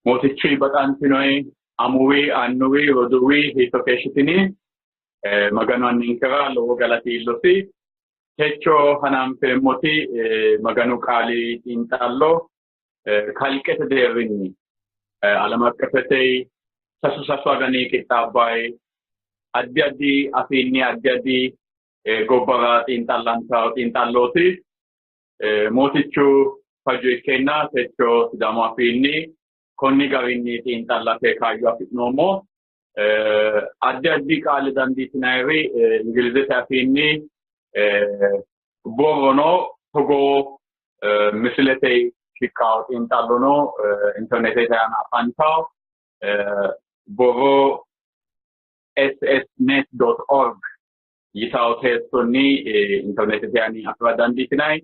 Mootichi baxantinoyi amuwi, annuwi, roduuwi hiitto keeshshitini? Maganu anninkera lowo galati iillosi. Techo hananfeemmoti Maganu qaali xiinxallo kalqete deerrinni ዓለም አቀፈቴ sasu sasu agani qixxaabbayi addi addi afiinni addi addi gobbara xiinxallantawo xiinxallooti. Mootichu fajjo ikkeenna techo Sidaamu afiinni konni garinni xiinxallate kaayyo afi'noommo. Addi addi qaale dandiitinayiri Ingilizete afiinni borrono togoo misilete shiqqawo xiinxallono internetete aana afantawo borro ssnet.org yitawo teessonni internetete aana afi'ra dandiitinayi.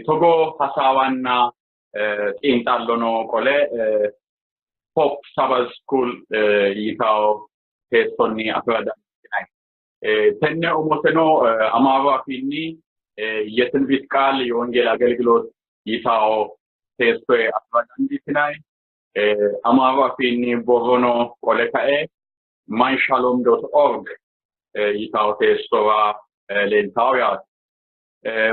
Togoo hasaawanna xiinxallono qole Pop Sabbath School yitawo teessonni afi'ra dandiitinayi. Tenne umoseno Amaaru afiinni የትንቢት ቃል የወንጌል አገልግሎት yitawo teessoe afi'ra dandiitinayi. Amaaru afiinni borrono qole kae myshalom.org yitawo teessowa leeltawo yaate.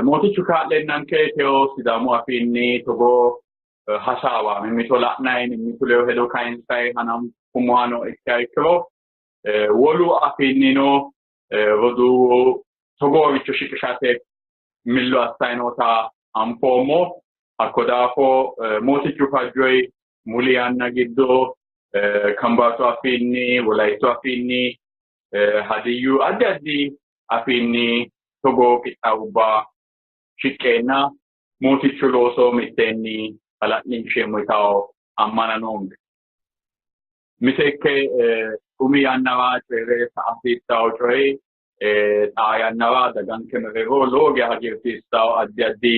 Mootichu kaa'leennanke teyo Sidaamu afiinni togoo hasaawa mimmito la'nayi mimmitu ledo hedo kayinsayi hananfummohano ikkiha ikkiro wolu afiinnino roduuwu togooricho shiqishate millo assayi noota anfoommo. Hakko daafo mootichu fajjoyi muli yanna giddo Kambaatu afiinni, Wolayittu afiinni, Hadiyyu addi addi afiinni togoo qixxaawubba shiqqeenna mootichu looso mitteenni hala'linsheemmo yitawo ammana noonke. Miteekke umi yannara coyi're sa''a hasiissawo coyi xaa yannara daganke mereero lowo geya hagiirsiissawo addi addi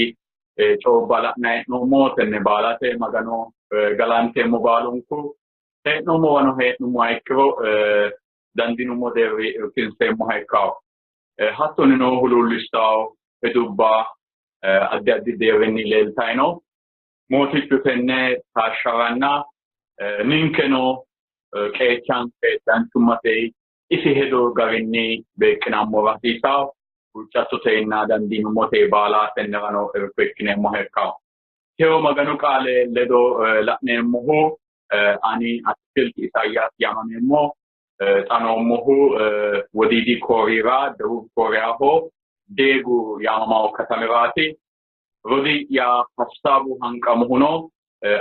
coyubba la'nayi hee'noommo. Tenne baalate Magano galanteemmo baalunku. Hee'noommowano hee'nummoha ikkiro dandiinummo deerri irkinseemmoha ikkawo. Hattonnino huluullissawo hedubba addi addi deerrinni leeltayi no. Mootichu tenne taashsharanna ninkeno qeechanke danchummate isi hedo garinni beeqqinammora hasiisawo. Huuccattotenna dandiinummote baala tennerano irko ikkineemmoha ikkawo. Teyo Maganu qaale ledo la'neemmohu ani Atikilti Isaayyaas yaamameemmo. Xa noommohu Wodiidi Kooriyira Debuub Kooriyaho Deegu yaamamawo katamiraati. Rodii'ya Hassaabu Hanqamohuno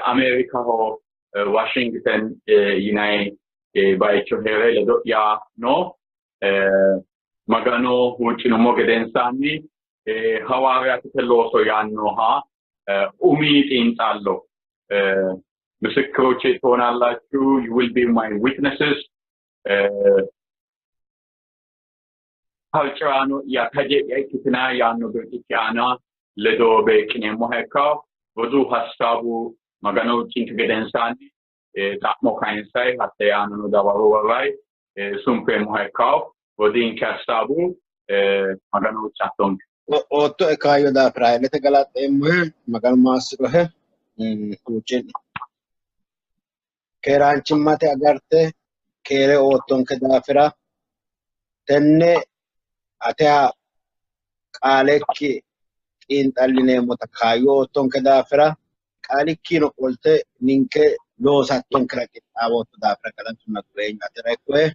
Ameerikaho Washington yinanni bayicho hee're ledo'ya no. Magano huuccinummo gedensaanni hawaariyaatete looso yaannoha umi xiinxallo ምስክሮቼ ትሆናላችሁ you will be my witnesses farciraano'ya taje'ya ikkitinanni yaanno birxichi aana ledo beeqqineemmoha ikkawo. Roduu Hassaabu Magano huuccinke gedensaanni xa'mo kayinsayi hatte aanano dawaro worrayi sunfeemmoha ikkawo. Rodiinke Hassaabu Magano huuccattonke. Oottoe kaayyo daafira Haylete galaxxeemmohe. Maganu maassi'rohe. Huucci'no. Keeraanchimmate agarte keere oottonke daafira tenne ateha qaalekki xiinxallineemmota kaayyo oottonke daafira qaalikkino qolte ninke loosattonkera qixxaawootto daafira galatunna dureenyu atera ikkohe.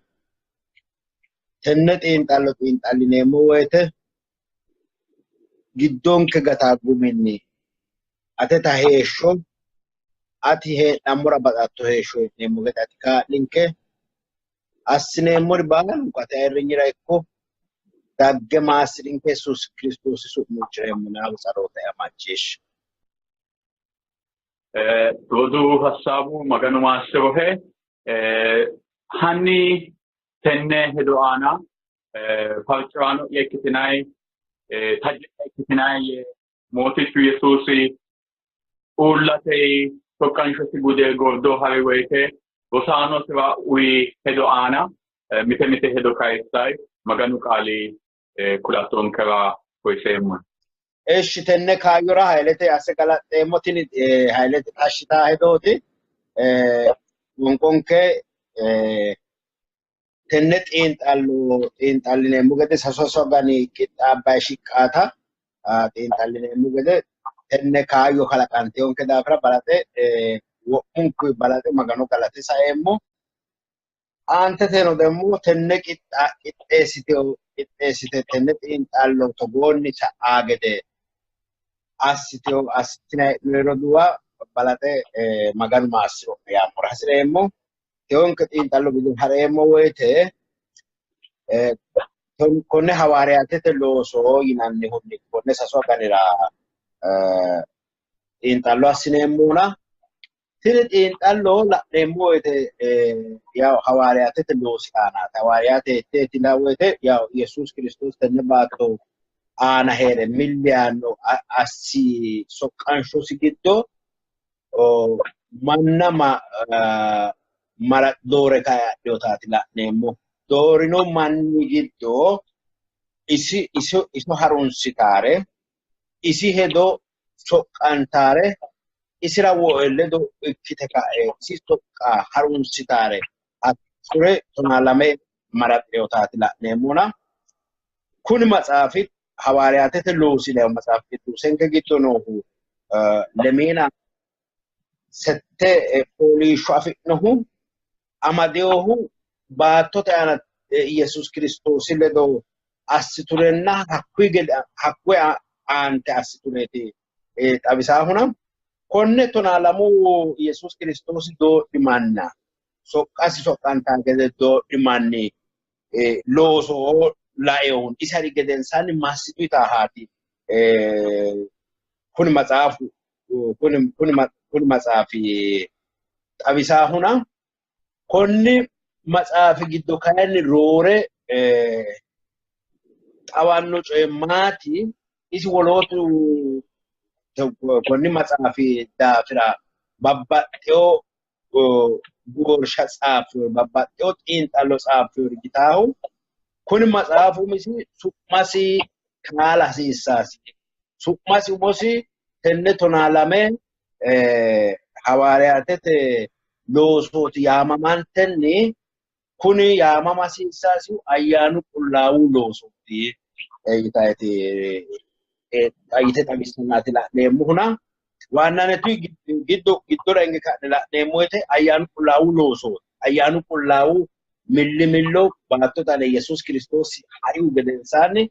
Tenne xiinxallo xiinxallineemmo woyite giddonke gata guminni ateta heeshsho ati hee'nammora baxatto heeshsho hee'neemmo gede ati kaa'linke. Assineemmori baalunku ate ayirrinyira ikko dagge maassi'rinke Yesuusi Kiristoosi su'mi huucci'reemmo naagu tsaloote macciishsha. Roduu Hassaabu Maganu maassi'rohe. Hanni tenne hedo aana farciraano'ya ikkitinanni taje'ya ikkitinanni yee Mootichu Yesuusi uullate soqqanshosi gude gordo ha'ri woyite rosaanosira uyi hedo aana mite mite hedo kayissayi Maganu qaali kulattonkera koyiseemmo. Eshi tenne kaayyora Haylete asse galaxxeemmo. Tini Haylete tashshitaa hedooti. Wonqonke tenne xiinxallo xiinxallineemmo gede sasu sasu agani qixxaabbayi shiqqaata xiinxallineemmo gede tenne kaayyo kalaqanteonke daafira balaxe wo'munku balaxe Magano galate saeemmo. Aanteteno demmo tenne qixxeessite tenne xiinxallo togoonni sa'aa gede assiteo assitinanni roduuwa balaxe Maganu maassiro'ne yaammora hasireemmo. Teonke xiinxallo giddo hareemmo woyite konne hawaariyaatete looso yinannihunni konne sasu aganira xiinxallo assineemmona. Tini xiinxallo la'neemmo woyite yaw hawaariyaatete loosi aanaati. Hawaariyaate etteeti yinanni woyite yaw Yesuusi Kiristoosi tenne baatto aana hee're milli yaanno assi soqqanshosi giddo manna mara doore kae adhinotaati la'neemmo. Doorino manni giddo isi iso harunsitaare, isi hedo soqqantaare, isira ledo ikkite ka'e isi soqqa harunsitaare hakkure 12 maraxinotaati la'neemmona. Kuni maxaafi hawaariyaatete loosi yinanni maxaafi qidduusenke giddo noohu 27 fooliishsho afi'nohu amadeyohu baattote aana Yesuusi Kiristoosi ledo assiturenna hakkuyi aante assitureeti xawisaahuna. Konne 12 Yesuusi Kiristoosi doodhi manna soqqasi soqqantaa gede doodhi manni looso laehun isari gedensaanni massitu yitaahaati kuni maxaafu kuni maxaafi xawisaahuna. Konni maxaafi giddo kayinni roore xawanno coyi maati? Isi wolootu konni maxaafi daafira babbaxxeyo goorsha tsaaffeyo babbaxxeyo xiinxallo tsaaffeyo yitaahu kuni maxaafu umisi su'masi kaala hasiissaasi. Su'masi umosi tenne 12 hawaariyaatete loosooti yaamamantenni kuni yaamama hasiissaasihu ayyaanu qullaawu loosooti yitaeti yite xawissannaati la'neemmohuna. Waannanetu giddo giddora hinge ka'ne la'neemmo woyite ayyaanu qullaawu loosooti. Ayyaanu qullaawu millimillo baattote aana Yesuusi Kiristoosi harihu gedensaanni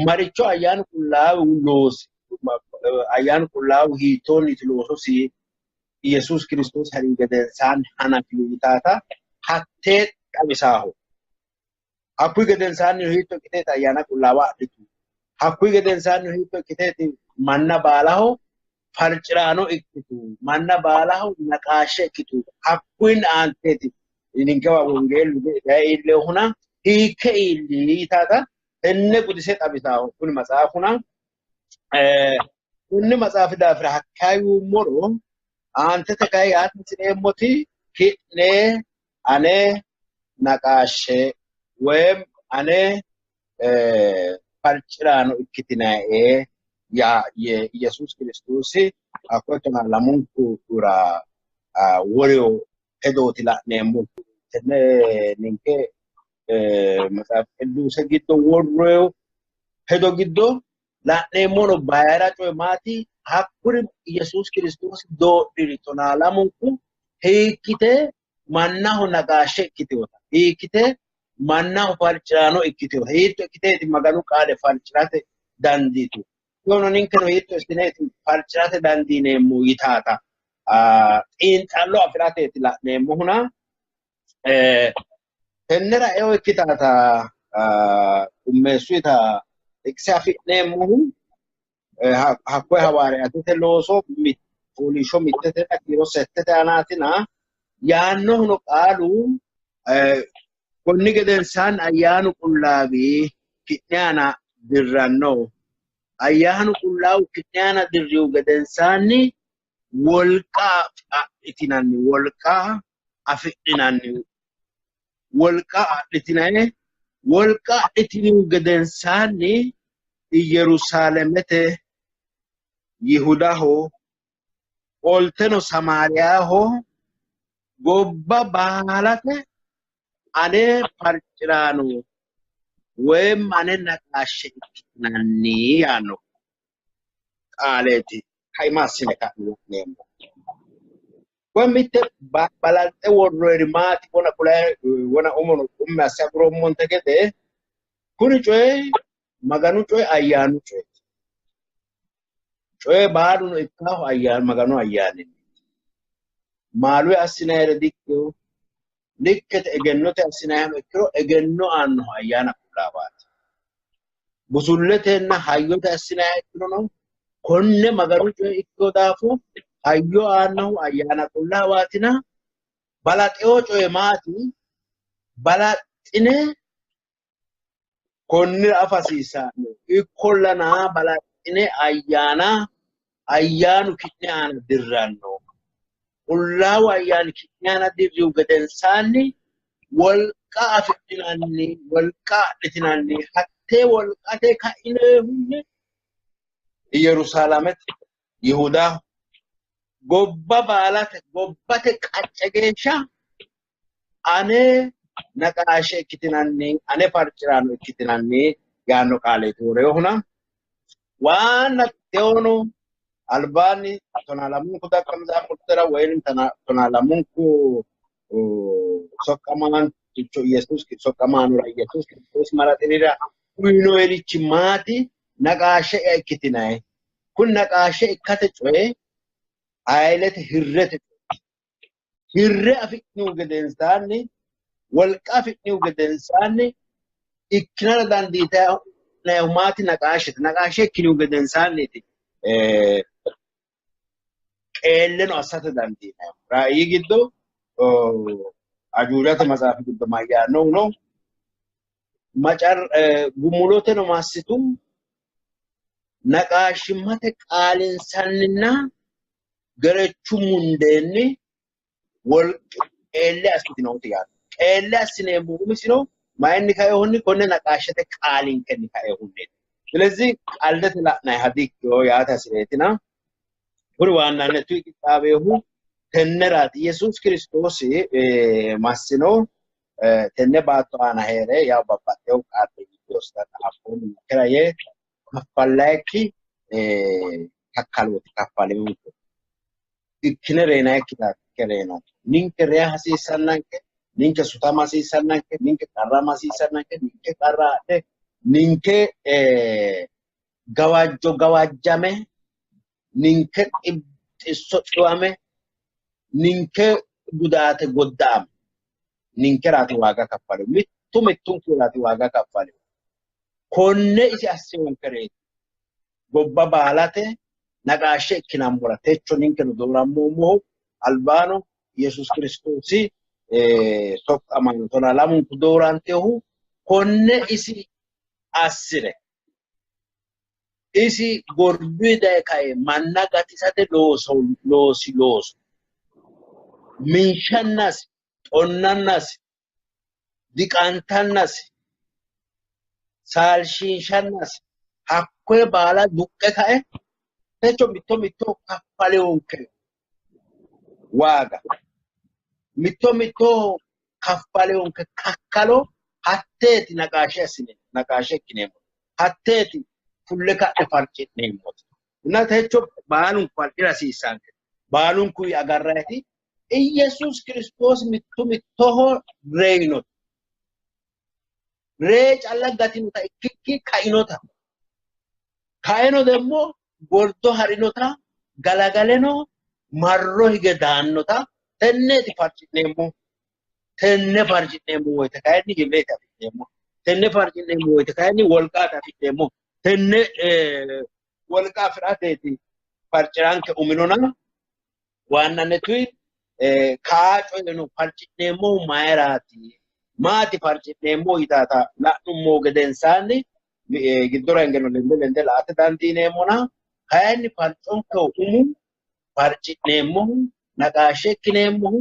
maricho ayyaanu qullaawu loosi ayyaanu qullaawu hiittoonniiti loososi Yesuusi Kiristoosi harihu gedensaanni hanafi yitaata hattee xawisaaho. Hakkuyi gedensaanni hiitto ikkiteeti ayyaana qullaawa adhitu? Hakkuyi gedensaanni hiitto ikkiteeti manna baalaho farciraano ikkitu? Manna baalaho naqaashshe ikkitu? Hakkuyinni aanteeti ninkewa wongeellu daye iilleehuna hiikke iilli yitaata tenne gudise xawisaaho kuni maxaafuna. Kunni maxaafi daafira hakkayi yuummoro aantete kayi yaate hasi'reemmoti ki'ne ane naqaashshe woyim ane farciraano ikkitinae yaa Yesuusi Kiristoosi hakkoye 12 woreyo hedooti la'neemmo. Tenne ninke maxaafi qidduuse giddo worroyo hedo giddo la'neemmono bayira coye maati? Hakkuri Yesuusi Kiristoosi doodhiri 12 hiikkite mannaho naqaashshe ikkiteota, hiikkite mannaho farciraano ikkiteota, hiitto ikkiteeti Maganu qaale farcirate dandiitu? Yono ninkeno hiitto issineeti farcirate dandiineemmo yitaata xiinxallo afi'rateeti la'neemmohuna. Tennera eo ikkitaata qummeessu yita xiqise afi'neemmohu hakkoye hawaariyaatete looso fooliishsho 1 kiiro 7 aanaatina. Yaannohuno qaalu konni gedensaanni ayyaanu qullaawi ki'ne aana dirranno. Ayyaanu qullaawu ki'ne aana dirrihu gedensaanni wolqa adhitinanni, wolqa afidhinanni, wolqa adhitinanni, wolqa adhitinihu gedensaanni Yerusaalamete, Yihudaho, qolteno Samaariyaho, Gobba baalate ane farciraano woyim ane naqaashshe ikkitinanni yaanno qaaleeti kaima assine ka'ne la'neemmo. Koye mitte balanxe worroyiri maati wona kulayi wona umono qummi asse aguroommonte gede kuni coyi Maganu coyi ayyaanu coyeeti. Coye baaluno ikkaahu ayyaanu Maganu ayyaaninni. Maaluyi assinayire dikkino, likkete egennote assinayihano ikkiro egenno aannohu ayyaana qullaawaati. Busulletenna hayyote assinayiha ikkirono konne Maganu coye ikkino daafo hayyo aannohu ayyaana qullaawaatina balaxewo coye maati? Balaxxine konnira afa hasiissanno. Ikkollana balaxxine ayyaana ayyaanu ki'ne aana dirranno. Qullaawu ayyaani ki'ne aana dirrihu gedensaanni wolqa afidhinanni, wolqa adhitinanni. Hattee wolqate ka'inohunni Yerusaalamete, Yihudaho, gobba baalate, gobbate qacce geeshsha ane naqaashe ikkitinanni, ane farciraano ikkitinanni yaanno qaaleeti worinohuna. Waanna tewono albaanni 12 daqqa mezaamurtera woyim 12 soqqamaancho Yesuus soqqamaanora Yesuus Kiristoos maraxinira uyinoyerichi maati? Naqaashe'ya ikkitinayi. Kun naqaashe ikkate coye ayilete hirrete coye. Hirre afi'nihu gedensaanni wolqa afi'nihu gedensaanni ikkinara dandiitannohu maati? Naqaashete. Naqaashe ikkinihu gedensaanniiti qeelleno assate dandiinannihu. Raayyi giddo ajuujate maxaafi giddo mayyaannohuno gumuloteno massitu naqaashimmate qaalinsanninna gerechu mundeenni qeelle assitinooti yaate. Qeelle assineemmo umisino mayinni kaehunni konne naqaashete qaalinkenni kaehunniiti. ስለዚህ qallete la'nayiha dikkino yaate hasireetina kuri waannannetu qixxaawehu tenneraati. Yesuus Kiristoosi massino tenne baatto aana hee're yaw babbaxxewo qarri giddosita xaaffoonni makera yee kaffallayikki kakkalooti kaffaleonke. Ikkine reyinayikkita ikke reyino. Ninke reya hasiissannanke, ninke sutama hasiissannanke, ninke qarrama hasiissannanke, ninke qarra adhe ninke gawajjo gawajjame, ninke xisso xiwame, ninke gudaate godda'ame, ninkeraati waaga kaffalehu. Mittu mittunkuraati waaga kaffalehu. Konne isi assewonkereeti. Gobba baalate naqaashshe ikkinammora techo ninkeno doorammoommohu albaano Yesuus Kiristoosi soqqamaano 12 doorantehu konne isi assire isi gorduyi daye kae manna gatisate loosi looso minshannasi xonnannasi diqantannasi saalshiinshannasi hakkoye baala duqqe kae techo mitto mitto kaffalewonke waaga mitto mitto kaffalewonke kakkalo hatteeti naqaashe assine naqaashe ikkineemmo hatteeti fulle ka'ne farci'neemmoti እና techo baalunku farcira hasiissanke baalunku agarrayti Iyesuus Kiristoos mittu mittoho reyinota ree calla gatinota ikkikki kainota kaino demmo gordo harinota galagaleno marro hige daannota tenneeti farci'neemmo. Tenne farci'neemmo woyte kayinni hirreeti afi'neemmo. Tenne farci'neemmo woyte kayinni wolqaati afi'neemmo. Tenne wolqa afi'rateeti farciranke uminona waannannetuyi kaa coyeno farci'neemmohu mayiraati? Maati farci'neemmo yitaata la'nummo gedensaanni giddora hingeno lende lende la'ate dandiineemmona kayinni farconkehu umu farci'neemmohu naqaashshe ikkineemmohu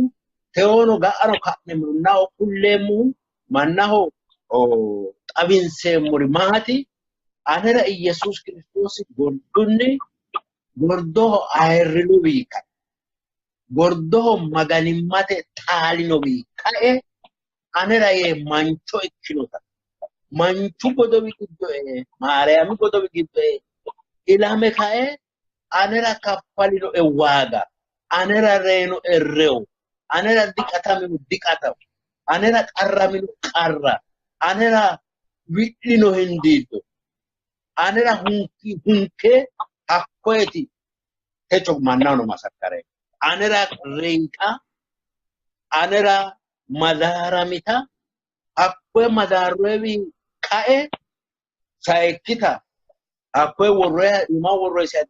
tewono ga'ano ka'ne mannaho kulleemmohu mannaho xawinseemmori maati? Anera Iyesuus Kiristoosi gordunni gordoho ayirrinuwi kae Gordoho maganimmate taalinowi kae anera yee mancho ikkinota manchu godowi giddo ee Maariyaami godowi giddo ee ilame kae anera kaffalinoe waaga, anera reyinoe reyo, anera diqatamino diqatamo, anera qarramino qarra, anera wi'lino hindiiddo, anera hunke hakkoyeti techo mannahono masakkare, anera reyita, anera madaaramita, hakkoye madaarroewi kae sayikkita hakkoye worroya iima worroyisiha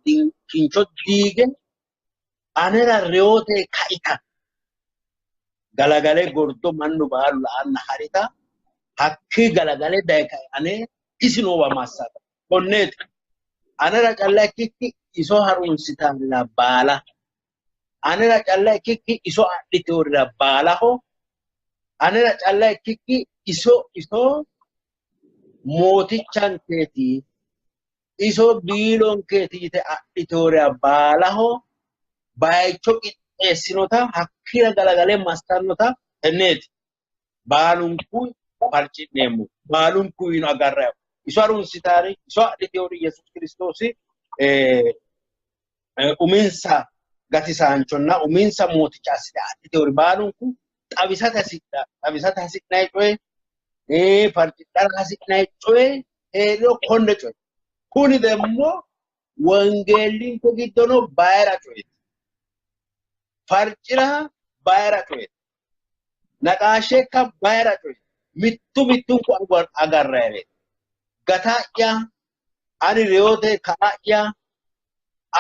kincho diige anera reyote kaita galagale gordo mannu baalu la"anna harita hakkii galagale daye kae ane isi noowa massata. Konneeti anera calla ikkikki iso harunsitanna baala, anera calla ikkikki iso adhiteworira baalaho, anera calla ikkikki iso iso mootichankeeti iso biilonkeeti yite adhiteworira baalaho bayicho qixxeessinota hakkira galagale massannota tenneeti. Baalunku farci'neemmo, baalunku yiino agarrayo. Iso harunsitaari iso adhiteori Yesuusi Kiristoosi uminsa gatisaanchonna uminsa mooticha assite adhiteori baalunku xawisate hasi'nayi coye, farcidhara hasi'nayi coye hee'riro konne coye. Kuni demmo wongeellinke giddono bayira coyeeti. Farcira bayira coyeeti. Naqaashekka bayira coyeeti. Mittu mittunku agarrayireeti. Gata'ya, ani reyote ka'a'ya,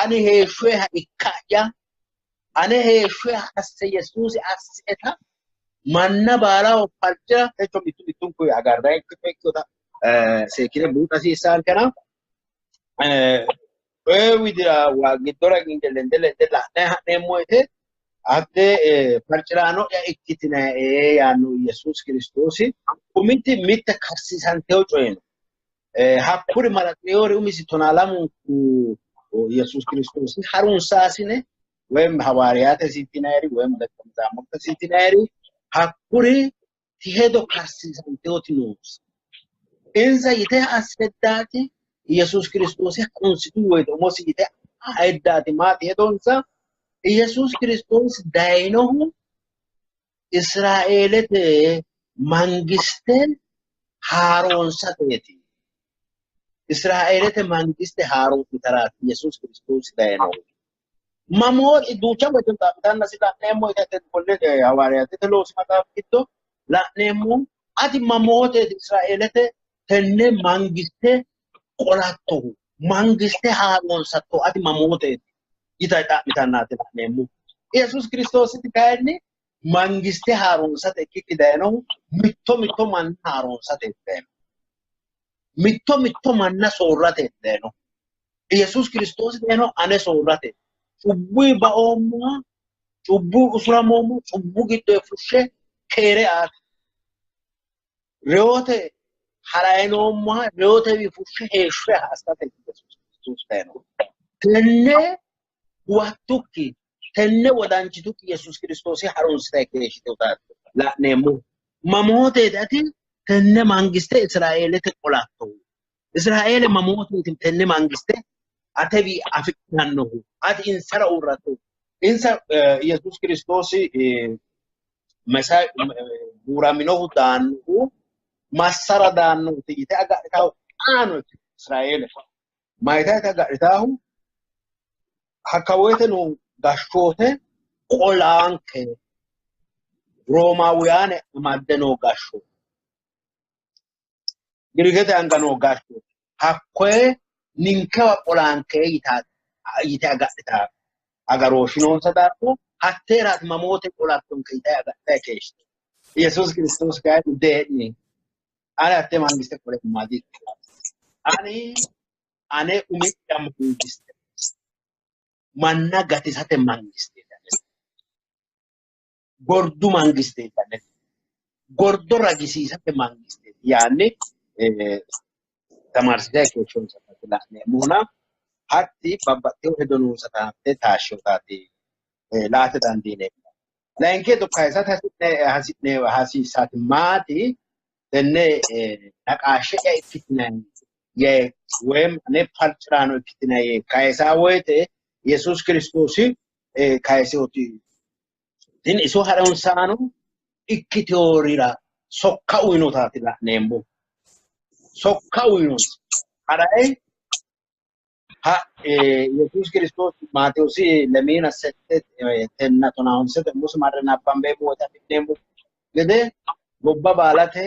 ani heeshshoha ikka'ya, ane heeshshoha asse Yesuusi asseta manna baalaho farcira techo mittu mittunku agarrayi ikkota seekkine buuxa hasiissaankena. Coye widira giddora hinge lende lende la'nayi ha'neemmo woyte hatte farciraano'ya ikkitinayi yaanno Yesuusi Kiristoosi umiti mitte karsiisanteyo coye no. Hakkuri maraxeyoori umisi 12 Yesuusi Kiristoosi harunsaasine woyim hawaariyaate siitinayiri woyim ደቀ መዛሙርት siitinayiri hakkuri hedo karsiisanteyoti noonsa. Insa yite asseddaati Yesuusi Kiristoosi harunsitu woyte umosi yite ayiddaati maati hedonsa Yesuusi Kiristoosi dayinohu Israeelete mangiste haaroonsateeti. Israeelete mangiste haaroonsitaraati Yesuusi Kiristoosi dayinohu. Mamooti duucha woyte xa'mitannasi la'neemmo woyte konne hawaariyaatete loosi maxaafi giddo la'neemmo ati mamooteeti Israeelete tenne mangiste qolattohu, mangiste haaroonsattohu ati mamooteeti yitayi xa'mitannaati la'neemmo. Yesuusi Kiristoositi kayinni mangiste haaroonsate ikkikki dayinohu mitto mitto manna haaroonsate dayinohu. Mitto mitto manna soorrate dayinohu. Yesuusi Kiristoosi dayinohu ane soorrate. Cubbuyi baoommoha, cubbuyi usuramoommoha, cubbu giddo fushshe keere aate. Reyote harayi noommoha reyotewi fushshe heeshshoha assate Yesuusi Kiristoosi dayinohu. Tenne huwattukki, tenne wodanchitukki Yesuusi Kiristoosi harunsitayi keeshshiteota la'neemmo. Mamooteeti ati tenne mangiste Israeelete qolattohu? Israeele mamooteeti tenne mangiste atewi afidhannohu? Ati insara uurrattohu? Insa Yesuusi Kiristoosi buuraminohu daannohu massara daannohu yite agadhitaahu xaano Israeele mayitaete agadhitaahu hakka woyte noo gashshoote qolaanke Roomaawuyaane amadde noo gashshoote, Girikete anga noo gashshoote hakkoye ninkewa qolaanke yite agadhitaahu agarooshshi noonsa daafo hatteeraati mamoote qolattonke yite agadhitayi keeshshite. Yesuusi Kiristoosi kayinni dee'ni ani hatte mangiste qoleemma dikkino. Ani ane umi'ya mangiste manna gatisate mangiste, gordu mangiste, gordo ragisiisate mangiste yaanni tamaarsisayi keeshshonsataati la'neemmohuna hatti babbaxxitewo hedo noonsata hatte taashsheyotaati laate dandiineemmo. Layinki kayisate hasi'ne hasiissaati maati tenne naqaashshe'ya ikkitinanni yee woyim ane farciraano ikkitinanni yee kayisaa woyite Yesuus Kiristoosi kayiseoti. Tini iso harunsaano ikkiteworira sokka uyinotaati la'neemmo. Sokka uyinonsa. Harayi ha Yesuus Kiristoosi Maatewoosi lemiina sette tenna tonaa honsete umosi marre nabbambeemmo woyte afi'neemmo gede gobba baalate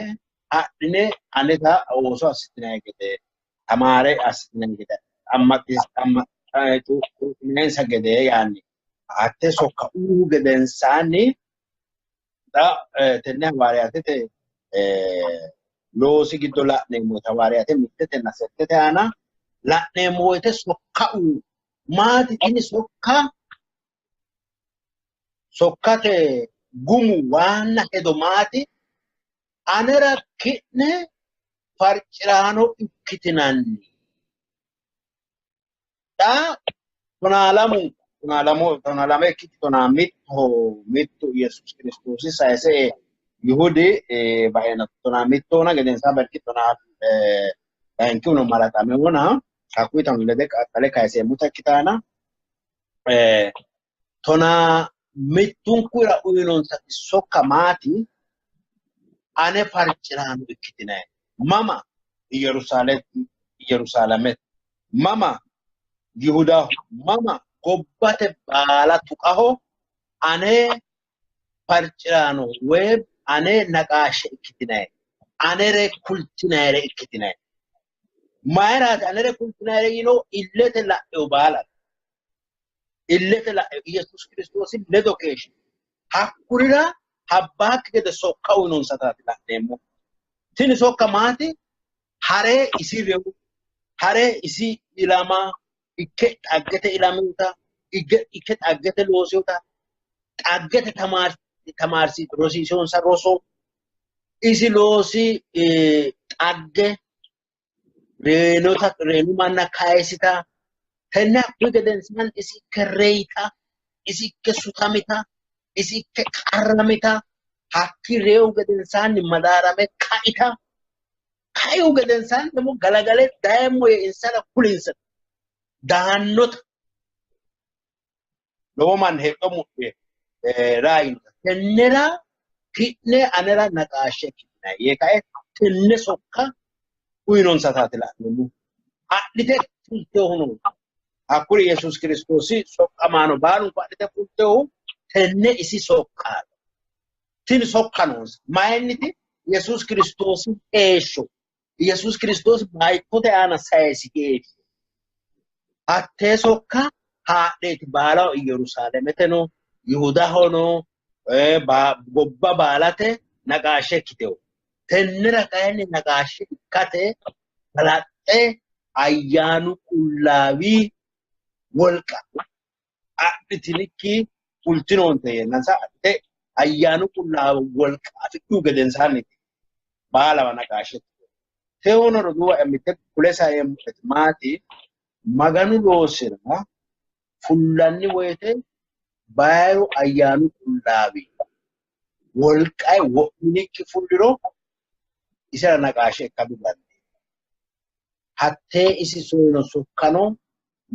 hadhine aneta ooso assitinanni gede tamaare assitinanni gede amma'ninansa gede yaanni hatte sokka uyihu gedensaanni xa tenne hawaariyaatete loosi giddo la'neemmo woyte hawaariyaate mittetenna settete aana la'neemmo woyte sokka uyi maati tini sokka sokkate gumu waanna hedo maati anera ki'ne farciraano ikkitinanni. Xa tonaa lame ikkiti tonaa mittoho mittu Yesuus Kiristoosi sayise Yihudi baena tonaa mittohona gedensaa berki tonaa layinkihuno maraxamehona hakkuyi tanu lede qaxxale kayiseemmota ikkitaana tonaa mittunkura uyinonsati sokka maati ane farciraano ikkitinanni mama Yerusaalamete mama Yihudaho mama gobbate baala tuqaho ane farciraano woy ane naqaashshe ikkitinanni anere kultinayre ikkitinanni. Mayiraati anere kultinayre yino illete la'eyo baala illete la'eyo Yesuus Kiristoosi ledo keeshshi hakkurira habbaakki gede sokka uyinonsataati la'neemmo. Tini sokka maati? Hare isi reyo hare isi ilama ikke xaggete ilamewota ikke xaggete loosewota xaggete tamaarsi rosiisewonsa roso isi loosi xagge reenota reenu manna kayisita tenne hakkuyi gedensaanni isi ikke reyita isi ikke sutamita isi ikke qarramita hakki reyu gedensaanni madaarame kaita kaihu gedensaanni ደግሞ galagale dayemmo yee insara kulinsa daannota lowo manni hexxo mudhe raayinota tennera ki'ne anera naqaashshe ikkitinanni yee kae tenne sokka uyinonsataati la'neemmohu. Adhite fultehuno hakkuri Yesuus Kiristoosi soqqamaano baalunku adhite fultehu tenne isi sokkaati. Tini sokka noonsa. Mayinniti? Yesuus Kiristoosi heeshsho Yesuus Kiristoosi baayittote aana sayisi heeshsho hattee sokka haadheeti baalaho Iyerusaalameteno Yihudahono gobba baalate naqaashshe ikkiteho. Tennera kayinni naqaashshe ikkate balaxxe ayyaanu qullaawi wolqa adhitinikki fultinoonte yeennansa adhite ayyaanu qullaawi wolqa afidhuhu gedensaanniiti baalawa naqaashshe ikkiteho. Teewono roduuwa'ya mitte kule saeemmo'eti maati Maganu loosira fullanni woyite bayiru ayyaanu qullaawi wolqayi wo'minikki fulliro isera naqaashshe ikka didandiinanni. Hattee isi soyino sokkano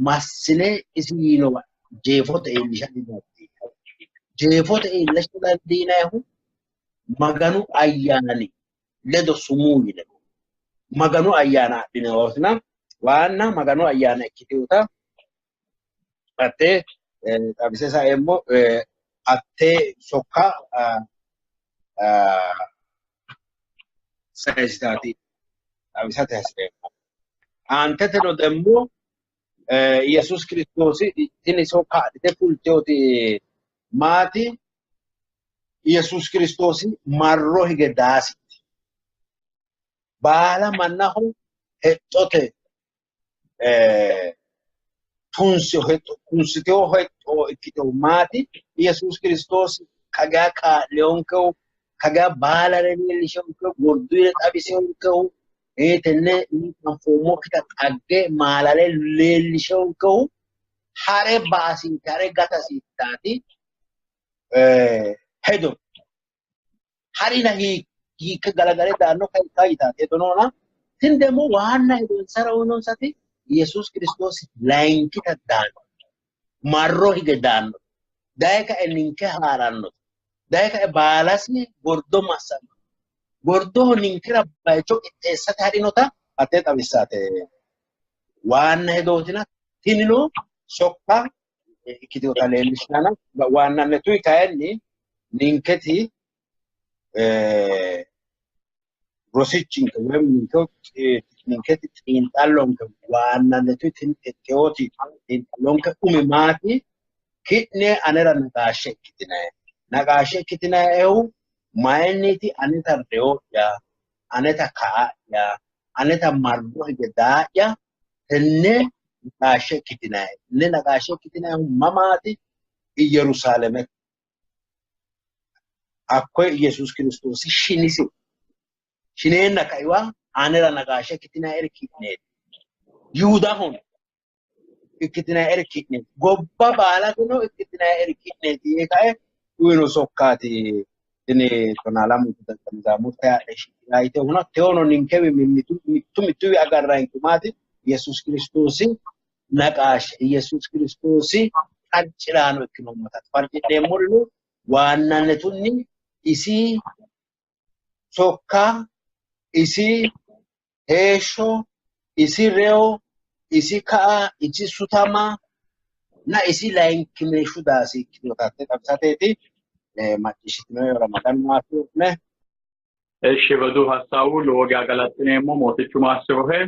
massine isi yiinowa jeefote iillisha didandiinanni. Jeefote iillisha dandiinannihu Maganu ayyaani ledo sumuu yine Maganu ayyaana adhineemmotina waanna Maganu ayyaana ikkiteewota hattee xawise saeemmo hattee sokka sayisitaati xawisate hasireemmo. Aanteteno demmo Yesuus Kiristoosi tini sokka adhite fulteewoti maati? Yesuus Kiristoosi marro hige daasiiti. Baala mannaho hexxote tunsitewo hexxo ikkitewo maati? Yesuus Kiristoosi kagaa kaa'leyonkehu kagaa baalare leellishewonkehu gorduyire xawisewonkehu tenne anfoommokkita xagge maalale leellishewonkehu hare baasinke hare gatasiittaati hedo harina hiikke galagale daanno ikka yitaati hedo noona tini ደግሞ ዋና hedonsara uyinonsati Yesuus Kiristoosi layinkita daanno marro hige daanno daye kae ninke haaranno daye kae baalasi gordo massanno gordoho ninkera bayicho qixxeessate hadhinota hattee xawissaate waanna hedootina tinino sokka ikkitinota leellishshana waannannetuyi kayinni ninketi rosichinke woyim ninketi xiinxallonke waannannetuyi tini tetteyooti xiinxallonke umi maati ki'ne anera naqaashshe ikkitinayi naqaashshe ikkitinayihu mayinniiti aneta reyo'ya aneta ka'a'ya aneta marro hige daa'ya tenne naqaashshe ikkitinayi tenne naqaashshe ikkitinayihu mamaati Iyerusalemete hakkoye Yesuus Kiristoosi shinisi shineenna kaiwa anera naqaashshe ikkitinayieri ki'neeti Yihudahono ikkitinayieri ki'neeti gobba baalateno ikkitinayieri ki'neeti yee kae uyino sokkaati tini tonaa lamunku ደቀ መዛሙርት yayitehuna tewono ninkewi mittu mittuwi agarrayinke maati Yesuus Kiristoosi naqaashshe Yesuus Kiristoosi farciraano ikkinoommota farci'neemmorino waannannetunni isi sokka isi heeshsho isi reyo isi ka'a isi sutama na isi layinkimeeshshu daasi ikkinota xawisateeti macciishshitinoyihura Maganu maassi'ro'ne። እሺ በዱ ሀሳቡ lowo geya galaxineemmo mootichu maassirohe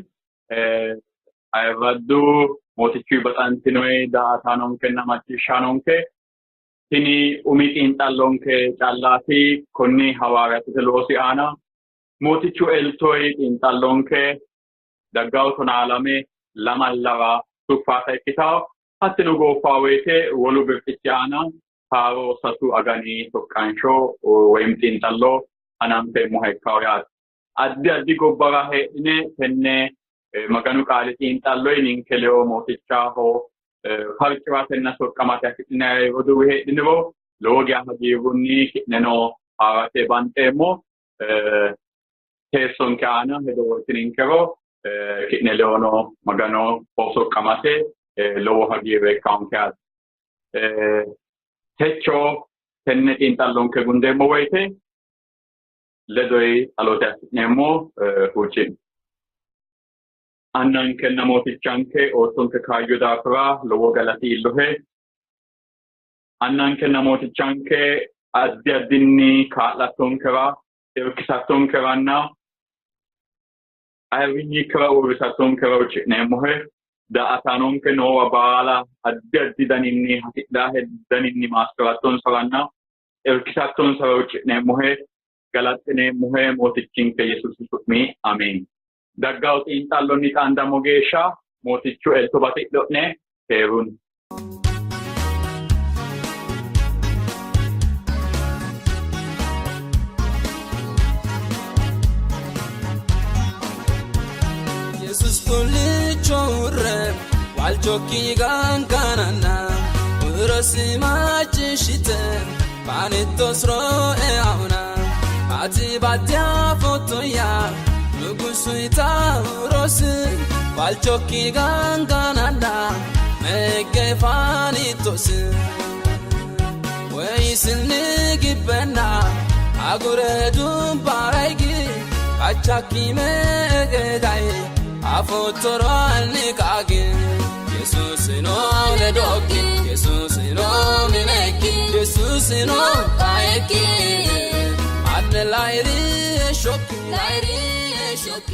ayirraddu mootichu baxantinoyi daa''ataanonkenna macciishshaanonke tini umi xiinxallonke callaati konni hawaariyaatete loosi aana mootichu eltoyi xiinxallonke daggawo 12 lamallawa suffaata ikkitawo hattino gooffa woyite wolu birxichi aana haaro 3 agani soqqansho ወይም xiinxallo hananfeemmoha ikkawo yaate. Addi addi gobbara heedhine tenne Maganu qaali xiinxalloyi ninke ledo mootichaho farciratenna soqqamate afidhinayi roduuwi heedhiniro lowo geya hagiirrunni ki'neno haarate banxeemmo. Teessonke aana hedo wortininkero ki'ne ledono Magano soqqamate lowo hagiirre ikkawonke yaate. Techo tenne xiinxallonke gundeemmo woyite ledoyi ጸሎት assi'neemmo huucci'no. Annankenna mootichanke oottonke kaayyo daafira lowo galati iillohe. Annankenna mootichanke addi addinni kaa'lattonkera irkisattonkeranna ayirrinyikkira uurrisattonkera huucci'neemmohe. Daa''ataanonke noowa baala addi addi daninni hasidhaahe daninni maassirattonsaranna irkisattonsara huucci'neemmohe. galaxineemmohe mootichinke Yesuusi su'mi አሜን። Daggawo xiinxallonni xaandammo geeshsha mootichu elto batidho'ne keerunni. Yesuus xullicho uurre waalchokki gangananna urosi macciishshite baanittos eauna ati baddya fotoya ንጉሱ ይታውሮስ waalchokki gangananna meggefaanittos ወይስኒ ግበና አጉረ ዱምባራይጊ ካቻኪ መገዳይ አፎቶሯል ቃግ ኢየሱስ ኖ ለዶኪ ኢየሱስ ኖ ሚነኪ ኢየሱስ ኖ ቃየኪ አነ ላይሪ ሾኪ ላይሪ ሾኪ።